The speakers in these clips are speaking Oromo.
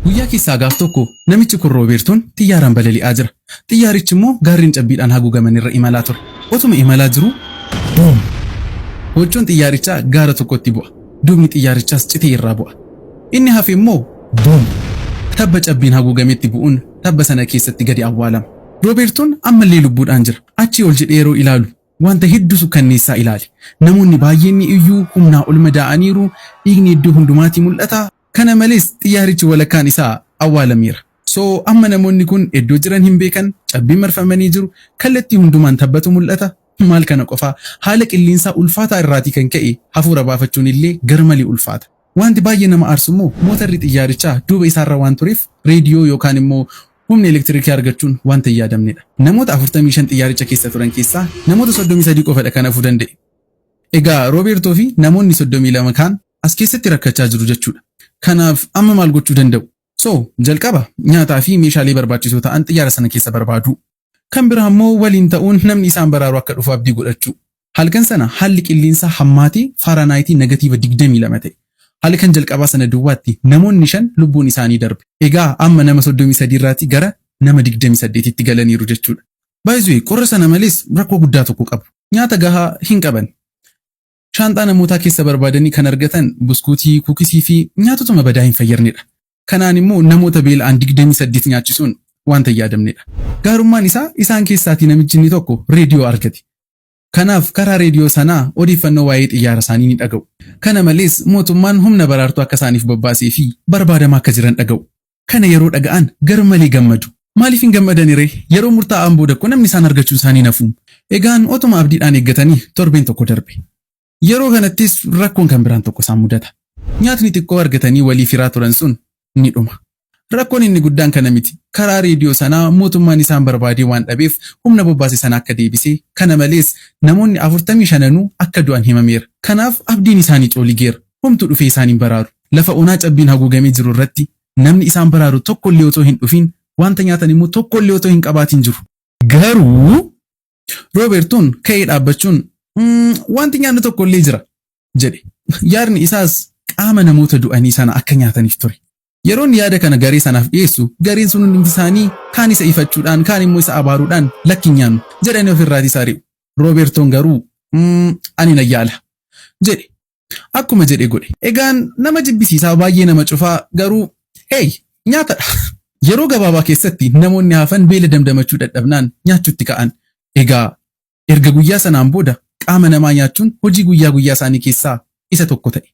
Guyyaa keessaa gaaf tokko namichi kun Roobeertoon xiyyaaraan balali'aa jira. Xiyyaarichi immoo gaarreen cabbiidhaan haguugaman irra imalaa ture. Otuma imalaa jiruu boom! Huccuun xiyyaarichaa gaara tokkotti bu'a. Duubni xiyyaarichaas citee irraa bu'a. Inni hafe immoo boom! Tabba cabbiin haguugametti bu'uun tabba sana keessatti gadi awwaalama. Roobeertoon ammallee lubbuudhaan jira. Achii ol jedhee yeroo ilaalu wanta hedduu sukkanneessaa ilaale. Namoonni baay'een ni iyyuu, humnaa ol madaa'aniiru, dhiigni iddoo hundumaatii mul'ata. Kana malees xiyyaarichi walakkaan isaa awwaalameera. So amma namoonni kun iddoo jiran hin beekan, cabbiin marfamanii jiru, kallattii hundumaan tabbatu mul'ata. Maal kana qofaa, haala qilleensaa ulfaataa irraatii kan ka'e hafuura baafachuun illee garmalee ulfaata. Wanti baay'ee nama aarsu immoo mootarri xiyyaarichaa duuba isaarra waan tureef reediyoo yookaan immoo humna elektirikii argachuun wanta hin yaadamnedha. Namoota 45 xiyyaaricha keessa turan keessaa namoota 33 qofadha kan hafuu danda'e. Egaa Roobeertoo fi namoonni 32 kaan as keessatti rakkachaa jiru jechuudha. Kanaaf amma maal gochuu danda'u? So jalqaba nyaataa fi meeshaalee barbaachisoo ta'an xiyyaara sana keessa barbaaduu. Kan biraa immoo waliin ta'uun namni isaan baraaru akka dhufu abdii godhachuu. Halkan sana haalli qilleensaa hammaatee Faaranaaytii negatiiva 22 ta'e. Halkan jalqabaa sana duwwaatti namoonni 5 lubbuun isaanii darbe. Egaa amma nama 33 irraatii gara nama 28tti galaniiru jechuudha. By the way, qorra sana malees rakkoo guddaa tokko qabu. Nyaata gahaa hin qaban. Shaanxaa namootaa keessa barbaadanii kan argatan buskuutii, kuukisii fi nyaatotuma badaa hin fayyadnedha. Kanaan immoo namoota beela'an 28 nyaachisuun wanta hin yaadamnedha. Gaarummaan isaa isaan keessaatii namichi inni tokko reediyoo argate. Kanaaf karaa reediyoo sanaa odeeffannoo waa'ee xiyyaara isaanii ni dhaga'u. Kana malees mootummaan humna baraartuu akka isaaniif bobbaasee fi barbaadamaa akka jiran dhaga'u. Kana yeroo dhaga'an garmalee gammadu. Maaliif hin gammadani ree? Yeroo murtaa'aan booda koo namni isaan argachuun isaanii nafu. Egaan otuma abdiidhaan eeggatanii torbeen tokko darbe. Yeroo kanattis rakkoon kan biraan tokko isaan mudata. Nyaatni xiqqoo argatanii waliif hiraa turan sun ni dhuma. Rakkoon inni guddaan kana miti. Karaa reediyoo sanaa mootummaan isaan barbaadee waan dhabeef humna bobbaase sana akka deebisee, kana malees namoonni 45nuu akka du'an himameera. Kanaaf abdiin isaanii cooligeera. Homtuu dhufee isaan hin baraaru. Lafa onaa cabbiin haguugamee jiru irratti namni isaan baraaru tokko illee otoo hin dhufin, wanta nyaatan immoo tokko illee otoo hin qabaatin jiru. Garuu Roobertuun ka'ee dhaabbachuun, "Wanti nyaannu tokko illee jira," jedhe. Yaadni isaas qaama namoota du'anii sana akka nyaataniif ture. Yeroo inni yaada kana garee sanaaf dhiyeessu, gareen sun hundumti isaanii kaan isa ifachuudhaan, kaan immoo isa abaaruudhaan, "Lakki, hin nyaannu," jedhanii ofirraatii isa ari'u. Roobertoon garuu, "Ani nan yaala," jedhe. Akkuma jedhe godhe. Egaan nama jibbisiisaa, baay'ee nama cufaa, garuu hey, nyaatadha. Yeroo gabaabaa keessatti namoonni hafan beela damdamachuu dadhabnaan nyaachuutti ka'an. Egaa erga guyyaa sanaan booda qaama namaa nyaachuun hojii guyyaa guyyaa isaanii keessaa isa tokko ta'e.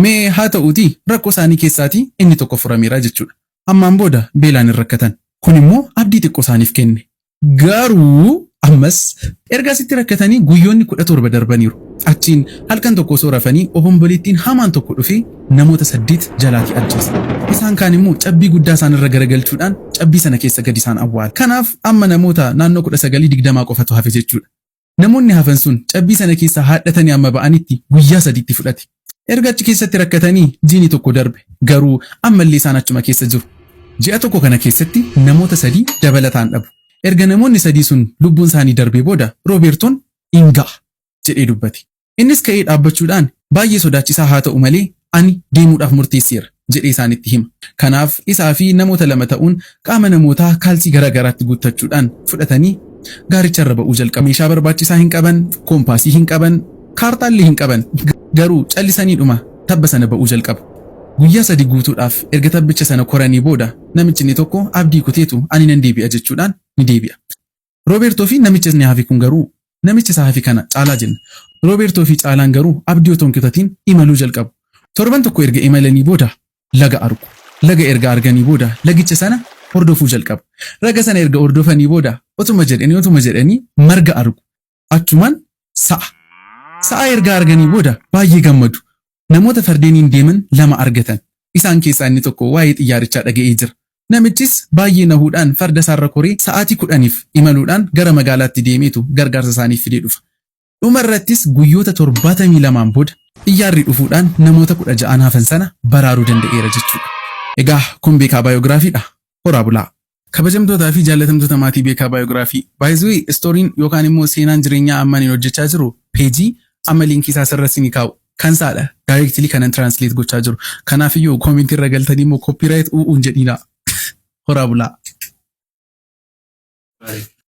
Mee haa ta'uutii rakkoo isaanii keessaatii inni tokko furameera jechuudha. Ammaan booda beelaan hin rakkatan. Kun immoo abdii xiqqoo isaaniif kenne. Garuu ammas erga asitti rakkatanii guyyoonni 17 darbaniiru. Achiin halkan tokko osoo rafanii obomboleettiin hamaan tokko dhufee namoota 8 jalaatii ajjeese. Isaan kaan immoo cabbii guddaa isaan irra garagalchuudhaan cabbii sana keessa gadi isaan awwaale. Kanaaf amma namoota naannoo 19 20 qofatu hafe jechuudha. Namoonni hafan sun cabbii sana keessaa haadhatanii amma ba'anitti guyyaa sadiitti fudhate. Erga achi keessatti rakkatanii jiini tokko darbe, garuu ammallee isaan achuma keessa jiru. Ji'a tokko kana keessatti namoota 3 dabalataan dhabu. Erga namoonni 3 sun lubbuun isaanii darbee booda Roobeertoon "In ga'a," jedhee dubbate. Innis ka'ee dhaabbachuudhaan, "Baay'ee sodaachisaa haa ta'u malee ani deemuudhaaf murteesseera," jedhee isaanitti hima. Kanaaf isaa fi namoota lama ta'uun qaama namootaa kaalsii garaa garaatti guuttachuudhaan fudhatanii gaaricharra ba'uu jalqabu. Meeshaa barbaachisaa hin qaban, koompaasii hin qaban, kaartaallee hin qaban. Garuu callisaniidhuma tabba sana ba'uu jalqabu. Guyyaa 3 guutuudhaaf erga tabbicha sana koranii booda namichi inni tokko abdii kuteetu "Ani nan deebi'a," jechuudhaan ni deebi'a. Roobeertoo fi namichi inni hafe kun garuu, namicha isa hafe kana Caalaa jenna. Roobeertoo fi Caalaan garuu abdii otoo hin kutatiin imaluu jalqabu. Torban tokko erga imalanii booda laga argu. Laga erga arganii booda lagicha sana hordofuu jalqabu. Laga sana erga hordofanii booda otuma jedhanii otuma jedhanii marga argu. Achumaan sa'a. Sa'a erga arganii booda baay'ee gammadu. Namoota fardeeniin deeman lama argatan. Isaan keessaa inni tokko waa'ee xiyyaarichaa dhaga'ee jira. Namichis baay'ee nahuudhaan farda isaarra koree sa'aatii 10f imaluudhaan gara magaalaatti deemeetu gargaarsa isaaniif fidee dhufa. Dhuma irrattis guyyoota 72n booda xiyyaarri dhufuudhaan namoota 16n hafan sana baraaruu danda'eera jechuudha. Egaa kun Beekaa Baayogiraafiidha. Horaa bulaa! Kabajamtootaa fi jaallatamtoota maatii Beekaa Baayogiraafii. By the way, storyn yookaan immoo seenaan jireenyaa amma ani hojjechaa jiru peejii amma liinkii isaa asirra isinii kaa'u. Kan isaadha. Directly kanan translate gochaa jiru. Kanaafiyyuu comment irra galtanii immoo copyright u'uun jedhinaa. Horaa bulaa.